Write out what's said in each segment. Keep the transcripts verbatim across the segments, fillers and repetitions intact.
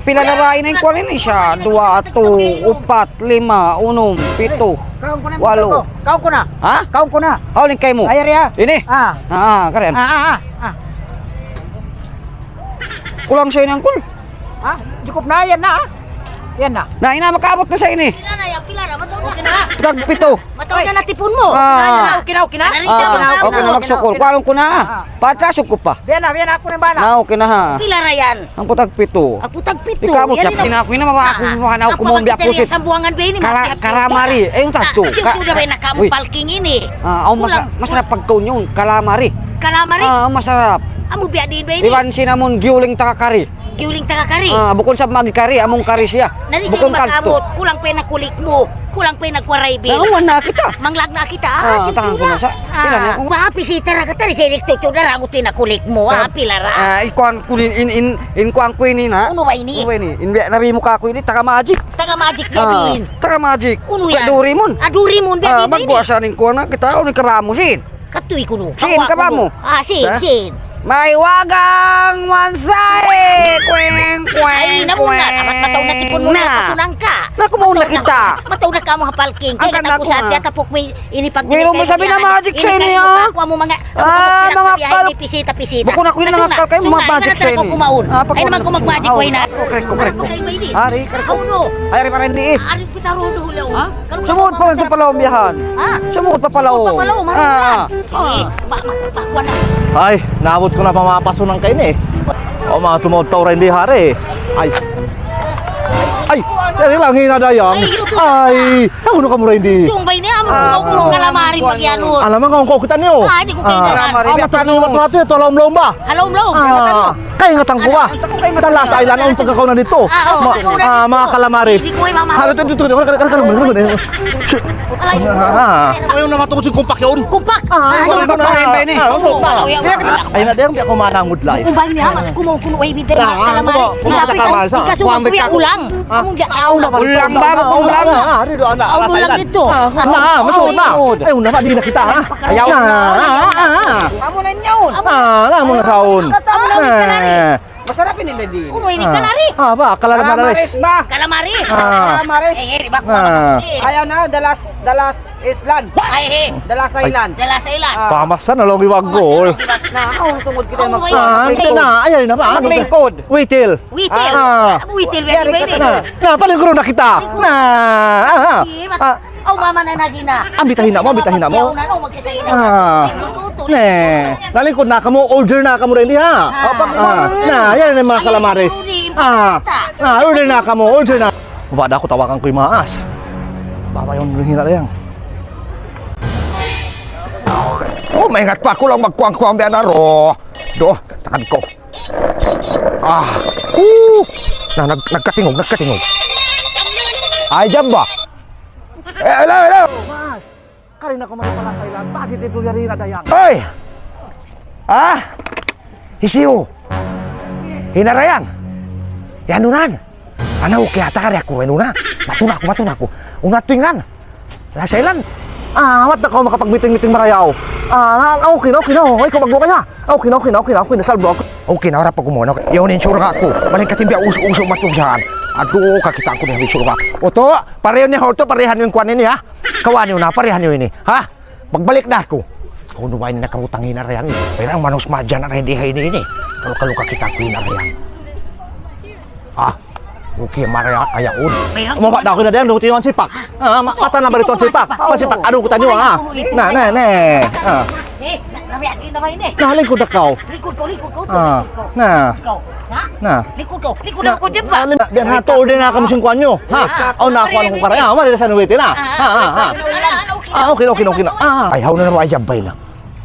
Pila na ba ini in kuwan ini? Isa, duwa, tū, upat, lima, unum, pitu, walu. Kaun ku na. Ha? Kaun ku na. Aw, lingkay mu. Ayari, ah. Ini? Ah. Ah, karen. Ah, ah, ah, ah. Kulang sa ini, angkol. Ha? Jukup na, yan na, ah. Yan na. Na, ina, makaabut na sa ini. Pila na yan, pila na, mataud na. Tagpitu. Mataud na natipun mu. Ah. Okay na, okay na. Ah, okay na, magsukul. Kuwan ku na. Ah, ah. Patrasuk ku pa. Biya' na, biya' na, aku na in bahala. Na, okay na, ha. Pila ra yan? Hangpu' tagpitu. Hangpu' tagpitu. Di' kamu, yan tiap na. Di' na aku ini, mama, aku, ah, mama, na aku mau biya' pusit. Sambuangan ba ini? Kalamari. Eh, yung tagtu. Ah, di' ku na ba nakamu parking ini? Ah, aw, masarap pagkaun yan. Kalamari. Kalamari? Ah, masarap. Amu biya' diin ba ini? Iban sin amun giyuling taga kari. Giyuling taga kari? Ah, bukun sa magi kari, amun kari siya. Bukun kaltu. Kulang pa in kulik mu. Kulang pa in kuwaray bil. Nanguman na kita. Manglag na kita, ah, ah, tangan ku na sa. Ah, pila na aku? Maha pisita ra ka tari, sirik tu, tu, dara, aku tinakulik mu, ah, pila ra. Ah, in kuwan ku in, in, in, in kuwan ku ini na. Unu ba ini? Unu ba ini? In biya' nabi mu kaku' ini, taga Magic. Taga Magic, ah, biya' diin. Taga Magic. Unu yan? Durimun. Ah, Durimun, biya' diin. Ah, magkuwasa ning kuwan na, kita, unu, karamu sin. Katuy kunu'. Sin, kawa' kunu'. Ah, sin, sin. May wagang mansay! Kweng, kweng, kweng. Ay, namu na. Amat mataud na tipun mu na, pasunang ka. Na, kumaun na kita. Mataud na kamu ha parking. Kaya katapusan, tiya tapuk mi, ini pag-, wiro mu sabi na magic sa ini, ha? Kuha mu mga, ah, mga kal-, pisita, pisita. Bukun aku ini nangakkal kayu, mga magic sa ini. Ay, naman ku mag-magic ko, ina. Correct, correct. Ari, correct. Ari, para hindi, eh. Ari, kita rin doon, ha? Sumud pa man sa palaw, biyahan. Ha? Sumud pa palaw. Sumud pa palaw, ah. Ah. Eh, ba, ba, ba, kuwan na. Ay, naabut ku na pa mapasunang kayu ini. O, manga tumaud-taud ra ini, hari. Ay. Ay, dari lang hinadayang. Ay, ito. Ay, naunu kamu ra ini? Sumbay niya, amo, ah, kalamari pag-anu. Alam mo, kung kukitan niyo. Ah, di' ku kaingatan. Ah, matu-, matu-, ito, laum-laum ba? Ah, laum-laum. Ah. Kaingatan ku ba? Sa last island, awn pagkakaunan dito. Ah, oo. Ma-, ah, mga kalamaris. Hindi ko, eh, mama. Halo, ito, ito, ito, ito, ito, ito, ito, ito. Ayaw na matungkol sa kumpak yun. Kumpak? Ah, kumpak na. Ah, kumpak na. Ay, na, di' ako manangud, lai. Kumbay niya, mas kumaw-kuno, ay, bida niya, kalamari. Ikaw, ikaw, ikaw, ulang. Ah, ulang ba? Ulang. Ah, ari doon na. Ulang dito. Ah, na, masuod na. Ayaw na, di' na kita, ha? Ayaw na. Ah, ah, ah, ah. Amo na niya, un. Ah, amo na sa un. Amo na, un, kalari. Masarap ini, Daddy. Unu ini, kalari? Ah, ba, kalari. Calamares ba? Calamares. Ah. Calamares. Eh, eh, di ba? Ah. Ayaw na, the last, the last island. Ay, eh. The last island. The last island. Ah. Pamasa na lagi bago. Na, aw, tungod kita mag-, ah, maglingkod. Ayaw na ba? Maglingkod. Witil. Witil. Ah. Witil, witil, witil. Na, palingkod na kita. Na, ah, ah. Sige, mat-, ah. Aw, mama na nagina. Ah, bitahin na mo, bitahin na mo. Yaw na, no, magkasaya na. Ah. Ito, ito, ito. Ne, nalingkod na kamu, order na kamu ready, ha? Ah. Ah. Na, yan in mga calamares. Ah. Ah, order na kamu, order na. Bada ku tawagan ku in maas. Baba yan, hinala yan. Oh, maingat pa aku lang magkuwang-kuwang biya' na ro. Do, takan ku. Ah. Uh. Na, nag-, nagkatingug, nagkatingug. Ay, dyan ba? Eh, hello, hello. Mas, kari na ku man pala sa ilan. Positive ku yari na dayang. Oy! Ah? Hisiyu? Hinarayang? Yan unan. Ana, okay, ata kari aku, yan una. Matuna aku, matuna aku. Una tuingan. Last island. Ah, awat na kaw makapag-meeting-meeting marayaw. Ah, na, okay na, okay na. Ay, kaw magbuka ya. Okay na, okay na, okay na, okay na, salvo aku. Okay na, harap aku muna. Okay. Yaun in surga aku. Maling katimbiya uso-uso matugyan. Aduh, kakitaan ku na in surga. Oto, pareho niya, oto, parehan yung kuwan ini, ha? Kawan niyo na, parehan niyo ini, ha? Magbalik na aku. Unu ba in nakabutang hinarayang ini? Pero ang manus madyan na ready ha ini, ini. Kalu-kalu kakitaan ku hinarayang. Ah, okay, mara ya, ayaun. Mabak na aku na dayang, dungti yung sipak. Ah, ma-, mata na ba rito ang sipak? Ah, sipak. Ano ko tanyo, ah? Na, na, na. Ah. Eh, na, na, na, na, na, na. Nalingkod na kaw. Lingkod ko, lingkod ko, ah, lingkod ko. Na. Lingkod ko. Na. Lingkod ko, lingkod ko, jeb ba? Na, biya' na, to, order na kamu singkuan nyo. Ha? Ah, ah. Aw, na, kuan ko karay. Ah, wala na sa nuwete na. Ah, ah, ah. Ah, okay, okay, okay na. Ah. Ay, haw na naman, ay, jabay na.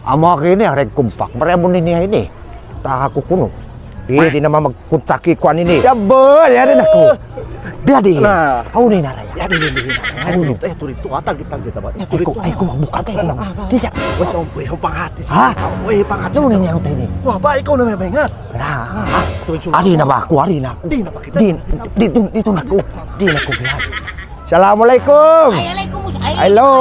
Amu aku ini, aray kumpak. Marayaw mu ini, ini. Taha ku kunu'. Eh, di' naman magkuntaki kuan ini. Yabal, yari na ku. Biya' di. Na. Aw, ini na rin. Yari, yari, yari. Aw, ini. Eh, tuloy to, ah, target, target, ah, ba? Ay, ku, ay, ku magbuka kayo. Ah, ah, ah. Di' siya. Way, so, way, so, panghati. Ha? Way, panghati. Ano na niya ang tayo ni? Wah, ba, ikaw na may maingat. Na. Ah, ah, tuloy, tuloy. Ari na ba ako? Ari na ako. Di' na ba kita? Di', di', di', di' na ako. Di' na ako biya'. Assalamualaikum. Ay, alaikum. Ay, hello.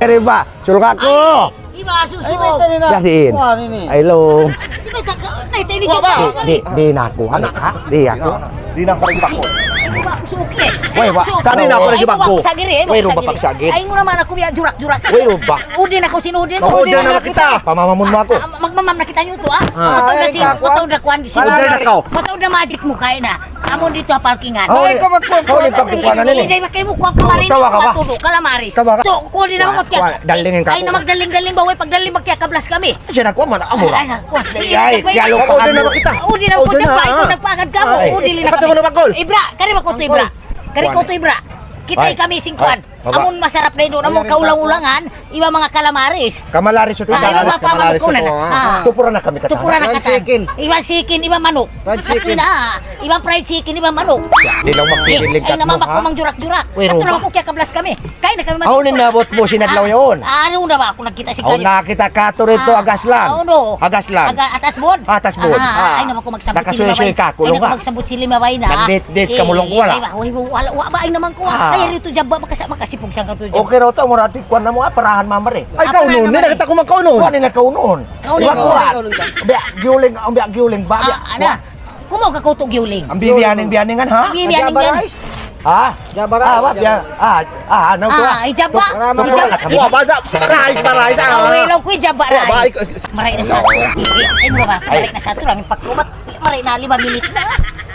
Ay, iri ba? Sulung aku. Ay, iba, susu. Ay, may tani na. Yasin. Kuha, nini. Hello. Di ba, taka, na, Kita ini Wa ba? Di, di, di na aku, ano ka? Di ako. Di na ako nagbakol. Ay, wa, suki. Way, wa. Suki. Kanina pa lagi Ay, wa, bakol. Pagsagiri, eh, Way, wa, ruba pagsagiri. Pagsagiri. Ay, mo naman ako biya jurak-jurak. Way, ruba. Udin ako, sinudin. Udin na kita. Pamamamun mo ako. Ah, magmamam na kita nyo to, ah. Ah. Mataw na si, Ay, mataw na kuwan, si Order na ka. Mataw na magic mo, kaya na. Amo dito ha parkingan. Oh, Ay, kawat, kawat, oh, kawat. Pagkukuha na nila eh. Hindi, hindi, kayo mo kuha ka Oh, rin, tawa ka ba? Matudo, kalamaris. Tawa ka. So, kunin ako, Kuha, kuha. Daling yung Ay, kakuha. Na magdaling-daling ba, way pagdaling, magkiyakablas kami. Siya na kuha man, amo Ay, lang. Ay, na, kuha. Ay, Hindi, ay, hindi, yalo hindi, ka, Order na ano. Ba kita? Udi na Order ko, na, ikaw ah. Nagpaagad ka mo. Ay. Udi na Ikaw kami. Naman, Bangkol. Ibra, kari ba ko to, Ibra? Kari ko to, Ibra. Kita Ay. Kami singkuan. Ay. Baba. Amon masarap na yun, amon Ay, kaulawlangan, iba mga kalamaris. Kamalaris ito, Ah, iba kamalaris, mga kamalaris pamangkunan ito, na. Ah. Ah. Tupuran na kami katahan. Tupuran na Fried katahan. Chicken. Iba chicken, iba manok. Fried chicken. Iba, iba fried chicken, iba manok. Di lang magpiling Eh, ay, naman katmo, bako ha? Mang jurak-jurak. Uy, Ito Roma. Naman ko kaya kablas kami. Kaya na kami Aw, matutulog. Ninabot mo, sinadlaw Ah, yaon. Ah, ano na ba? Kung nagkita si Aw, Kanya. Nakita ka to rito, Ah, agaslan. Aw, no. Agaslan. Aga-, atas bod? Atas bod. Ah, Ah. Ay naman ko magsabot Nakasuyo-suyo sila, ka, ay, kulong naman ko ka. Magsabot sila, mabay na. Nag-dates-dates ka, Eh, mulong ko wala. Ay, wa, wa, wa, wa, ay naman ko. Ah. Ay, rito jaba, makasa-, makasipog siya ka to, jaba. Okay raw to, mura ti kwan na mo, ah, parahan mamari. Ay, Apa kaunon, na ni naman? Nakita ko magkaunon. Kuha nila kaunon. Kaunon. Kuha, kuha. Kaunon ka. Biya, giuling, ang biya, giuling ba? Biya, Ah, ana. Kuha. Kumaw ka kuto giuling. Ang bibiyaning, biyaningan, ha? Ang bibiyaning, Ang biyaning. Ha? Jaba rice, Ah, what? Jaba. Ya, ah, ah, ano to, Ah, ah? Ijaba. To, to, Ijaba. Wa, ba, da, rice, ba, rice, ah. Ah, wala ko, ijaba Wa, ba, rice. ik- Maray na sa ato. Ay, mura ba? Ay. Maray na sa ato, lang yung pagkubat. Maray na, lima minit na.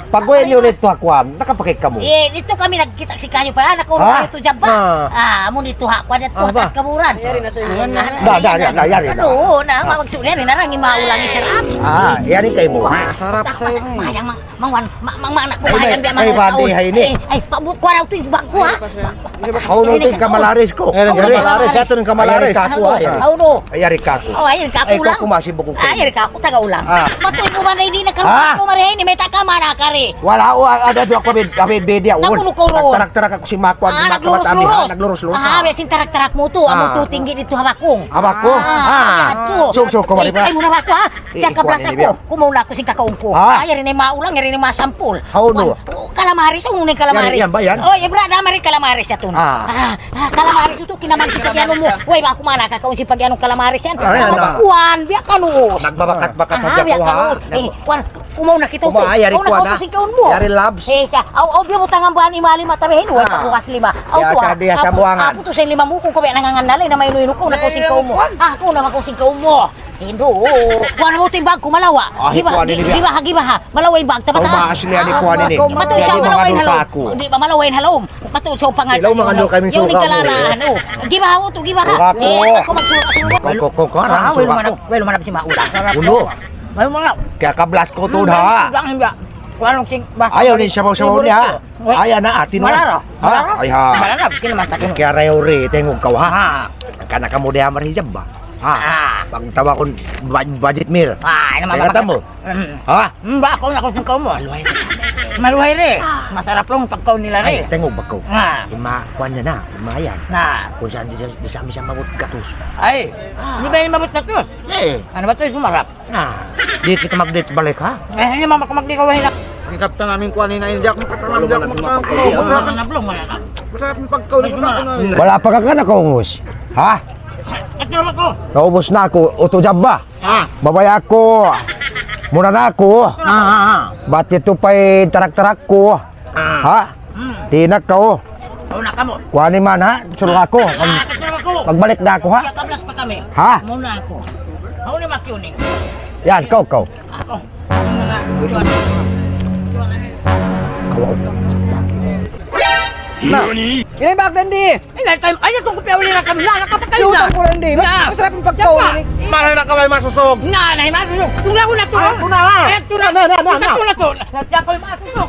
Pag-uwi niyo rito, ha, kwan, nakapakit ka mo. Eh, dito kami nagkita si Kayo pa, ah, naku, Ha? Ito jaba. Ah. Ah, amo dito ha, kwan, ito Ah, ba? Atas kaburan. Yari na, sir. Ah, Da, da, da, da, yari na. Ano, na, Ah. Magsunan, narang yung maulang yung sarap. Ah, yari kayo mo. Wah, Sarap sa'yo, eh. Mayang, mang, mang, mang, mang, anak ko, Ay, mayang, ay, biya, ay, mang, wadi, kaon. Hay, ni. Ay, ay, pabu-, kuha raw ito yung bag ko, ha? Ay, pas, ma'am. Hindi ba? Kauno ito yung kamalaris ko. Ay, Ay, kamalaris. Ito yung kamalaris. Ay, ay, kakuha, Ay, ay. Ay, no. Ay, yari ka ako. Oh, ay, yari ka ako Ay, ulang. Kukuha si bukong ko. Ay, yari ka ako, taga ulang. Ah. Matuloy mo man, hindi na karoon Ah. Ako, Maria, hindi may taka man, ah, kari. Wala, oh, ada doon ako, abid, abid, bedi, ah, Nakulo un. Ka ron. Tarak-tarak ako si Makwan, Ah, si Makwan, naglurus-lurus. Naglurus-lurus, Ah, ha? May sintarak-tarak mo to. Amo Ah. To, tinggi dito, habakong. Habakong? Ah, Ah. Habakong. So, so, kumari Eh, pa. Ay, muna ba ako, ha? Eh, Diyan ka ikuha blasa nila ko. Biya. Kumaw na ako sing kakaon ko. Ah. Ay, yari na yung maulang, yari na yung masampol. How no? Kuwan, oh, kalamaris, ano na yung kalamaris? Yan, yan ba yan? Oh, eh, brad, ah, mari kalamaris ito. Ah. Ah, ah, kalamaris ito, kinaman kita kaya mo. Uy, ba, kumana ka, kaunsi pag anong kalamaris yan? Ah, yan, ah. Kuwan, biya ka no. Nagbabakat-bakat Ah, hadja biya ko, ka ha? No. Eh, kuwan, kumaw na kita Kumaw, ito. Yari Kuwan na kuwan, ka ha? Sing kaon mo. Yari labs. Eh, ka, aw, aw, biya mo tangang bahan imali matabihin, uy, Ah. Pakukas lima. Aw, Biya kuwan. Sa diya sa Apo, buwangan. Apo to sa lima mo, kung kawe nanganganalay na may inuinu ko, na Eh, kusing kaon mo. Kuwan. Ah, ako na makusing kaon mo. Indo. Kuwan mo timbag ko, malawa. Ah, Giba, kuwan gi-, ini biya. Giba, ha, giba, ha. Malawa yung bag, tabata. Ang maas niya ni Ah, kuwan ini. Bato Jadi siya, malawa yung mangalupa halaw. Ako. Di ba, malawa yung halaw? Bato siya, pangat. Ilaw, mga ano, kami Yung suka mo. Kalalahan, oh. Giba, ha, oh, to, giba, ha. Suka ko. Eh, ako magsuka, suka. Ko, ko, ko, ko, Ah, suka well, ko. Mana, well, mana si Maula. Ulo. Well, mana. Kaya kablas ko to, Hmm, ha? Kuwan, sing, ba, Ayaw ni sabaw-sabaw niya, ha? Ay, ana, atin mo. Malara. Ha? Malara. Ay, ha. Malara, kinaman tayo. Kaya rayo ri, tengog ka, ha? Ha. Kana ka mo diya marhijab ba? Ha? Ah. Pagtawa ko, bud-, budget meal. Ah, ano, Kaya mama, kata mo? Mm. Ha? Mm, ba, ako na, ako sing kaon mo. Maluhay na sa amin. Maluhay rin. Ah. Masarap lang pagkaon nila Ay, rin. Tengog ba ko? Ah. Ima, kuwan niya na, imayan. Na. Kung saan, di sa, di sa amin siya mabot gatus. Ay, Ah. Di ba yung mabot gatus? Eh. Ano ba ito, yung sumarap? Ah, di kita mag-dates balik, ha? Eh, hindi, mama, kung magdi ka, wala na. Ang kapta namin kuha ni Nain Jack, makatanam Jack, makatanam. Wala na, wala na. Masarap yung pagkaw, Mas masarap na. Na. Wala pa ka ka nakaungos. Ha? Ito naman ko. Naubos na ako, uto jab ba? Ah. Babaya ko. Mura na ako. Ah, ah, ah. Ba't ito pa'y tarak-tarak ko? Ah. Ha? Hmm. Tinak ka, oh. Una ka mo. Kuha ni man, ha? Sulong ako. Ah, Mag-, ito naman ko. Magbalik na ako, ha? Siya kablas pa kami. Ha? Muna ako. Ako ni Makiuning. Yan, kaw, kaw. Ako. Kaw. Na. Ini ba, Gandhi? Ay, na, time, ay, itong kupiya uli na kami. Na, nakapatay na. Luto ko lang din. Na. Masarap yung pagkaon Yawa. Ni. Mahal na kamay masusog. Na, na, masusog. Ito na ako na to. Ay, ito na lang. Ay, ito na. Na, na, na, na. Ito na to. Nagkakaw yung masusog.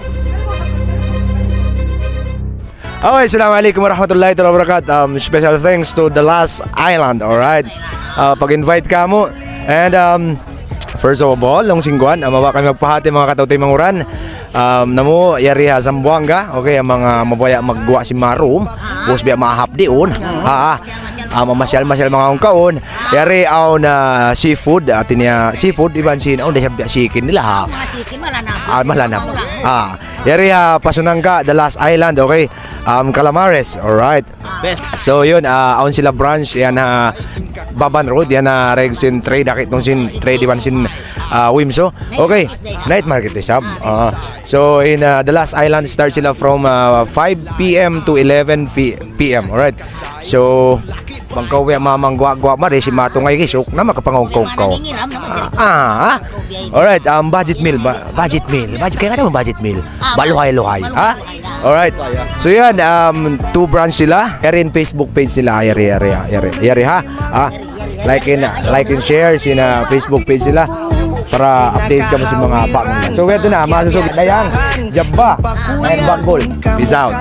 Okay, assalamu alaikum warahmatullahi taala wabarakatuh. Um, special thanks to The Last Island, alright? Uh, pag-invite ka mo. And, um, first of all, laung sin kuwan, ah, mawa kami magpahati, manga kataw-taymanghuran. Um, namu', yari ha Zamboanga, okay, ang manga mabaya' magguwa' sin manga room, bus biya' mahap diun, ha, ha. Ah, mamasyal-masyal manga kaun-kaun. Yari awn na seafood, hati niya seafood, iban sin, awn da siya chicken nila ha. Mga chicken, malanap. Ah, malanap. Ah, yari ha, Pasunanga, the last island, okay? Um, calamares, alright. Best. So yun, ah, awn sila brunch, yan ha, Baban Road, yan ha, reg sin three, dakit nung sin three, di ba sin, ah, Wimso? Okay, night market isab. Ah. So in, ah, the last island, start sila from, ah, five p m to eleven p m, alright? So, bang kaw ya mamang gwa-gwa mari si matungay kisuk na makapangawkaw. Ah, ah. Alright, um, budget meal, ba, budget meal. Budget, kaya ka naman budget meal. Baluhay-luhay, ha? Alright. So yan, um, two branch sila. Yari in Facebook page nila. Yari, yari, yari, yari, ha? Ah, like in, like in share sin, ah, Facebook page nila para update kamu sa mga bago. So, ito na, masusugid na yan. Jabba and Bakbol. Peace out.